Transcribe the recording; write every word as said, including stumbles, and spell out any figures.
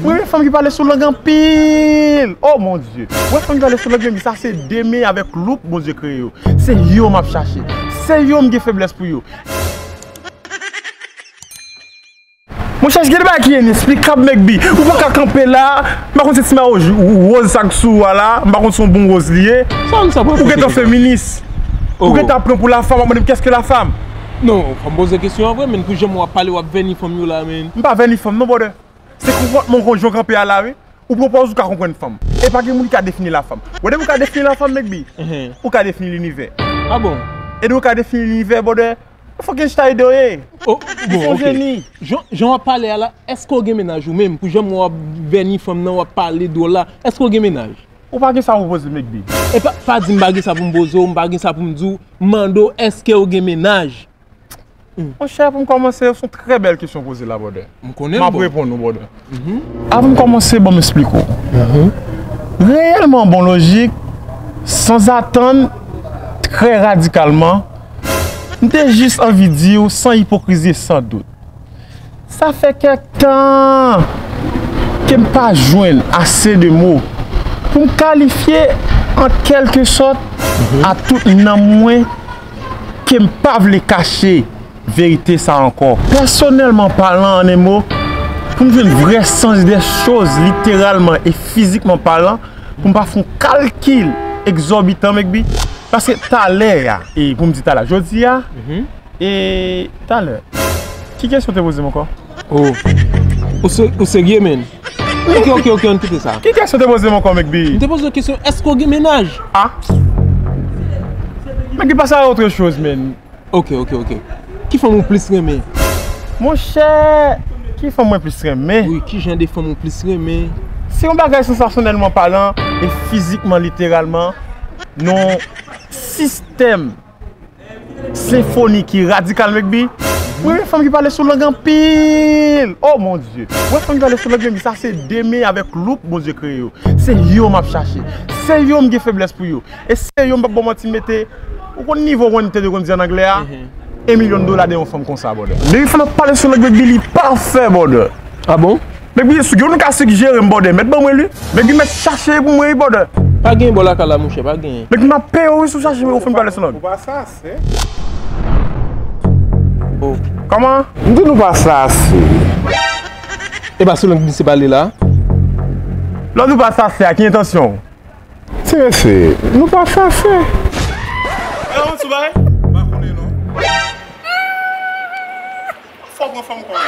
Mwen renmen fanm ki pale sou lang anpil. Oh mon Dieu. Mwen fanm ki pale sou lang, men sa se de men avèk loup Bondye kreye yo. Se yo m ap chache. Se yo m gen feblès pou yo. Monchè, gen de bagay ki inesplikab, Mekbi. Ou pa ka kanpe la. M pa konn se ti mayo woz sa k sou ou a la. M pa konn se yon bon woz li ye. Ou gentan feminis. Ou gentan pran pou lafanm, w ap mande m qu'est-ce que la femme? Non, fò m poze kesyon an vre, men pou jan w ap pale, w ap vèni fanm yo la, men. M pa vèni fanm, non, brother. Se konpòtman w, jan w kanpe a la, wi. Ou pran pòz ou ka konprann fanm. E pa gen moun ki ka defini lafanm. Wè, depi ou ka defini lafanm, Mekbi, ou ka defini linivè. Ah bon? E depi ou ka defini linivè, brother, fucking Einstein ou ye. Oh, bon, ok. Jan, jan w ap pale a la, èske w gen mennaj ou menm? Pou jan w ap vèni fanm nan, w ap pale dwòl la, èske w gen mennaj? Ou pa gen sa pou poze, Mekbi. E pa, pa di m pa gen sa pou m poze w, m pa gen sa pou m di w, m mande w, èske w gen mennaj? Monchè, pou m kòmanse, se yon trè bèl kesyon w poze la, brother. M konnen l bon. M ap reponn ou, brother. Avan m kòmanse, ban m esplike w. Reyèlman, bon lojik, sanzatann, trè radikalman, m te jis anvi di w, san ipokrizi e san dout, sa fè kèk tan ke m pa jwenn ase de mo pou m kalifye, an kèlke sòt, a tout nanm mwen, ke m pa vle kache verite sa ankò. Pèsonèlman palan, an en mo, pou m jwenn vrè sans dè choz, literalman e fizikman palan, pou m pa fè yon kalkil egzòbitan, Mekbi, paske talè a, e pou m di talè a, jodi a, e talè, ki kesyon w te poze m ankò? Oh. Ou se-, ou serye, men? Ok, ok, ok, ann kite sa. Ki kesyon w te poze m ankò, Mekbi? M te poze w kesyon, èske w gen mennaj? Ah. Mekbi, pase a otre choz, men. Ok, ok, ok. Ki fanm ou plis renmen? Monchè, ki fanm mwen plis renmen? Wi, ki jan de fanm ou plis renmen? Se yon bagay sansasyonèlman palan e fizikman, literalman, nan yon sistèm senfoni ki radikal, Mekbi. Mwen renmen fanm ki pale sou lang anpil. Oh mon Dieu. Mwen fanm ki pale sou lang, Mekbi, sa se de men avèk loup Bondye kreye yo. Se yo m ap chache. Se yo m gen feblès pou yo. E se yo m p ap ba w manti, m mete. Ou konn nivo One T de konn di an anglè a? Un million dola de yon fanm konsa, brother. Depi fanm ap pale sou lang, Mekbi, li pafè, brother. Ah bon? Mekbi, si gen yon nou ka sigjere m, brother, mèt ban mwen li. Mekbi, mèt chache pou mwen, brother. Pa gen bò lakay la, monchè, pa gen. Mekbi, m ap peye w, wi, si w chache yon fanm pale sou lang. Ou pa sase. Oh. Kòman? M di nou pa sase. E pa sou lang misye pale la. Lè w di w pa sase, a ki entansyon w? Ti mesye, nou pa sase. E yon ti bagay? M pa konnen non. Fò w pran fanm kò w.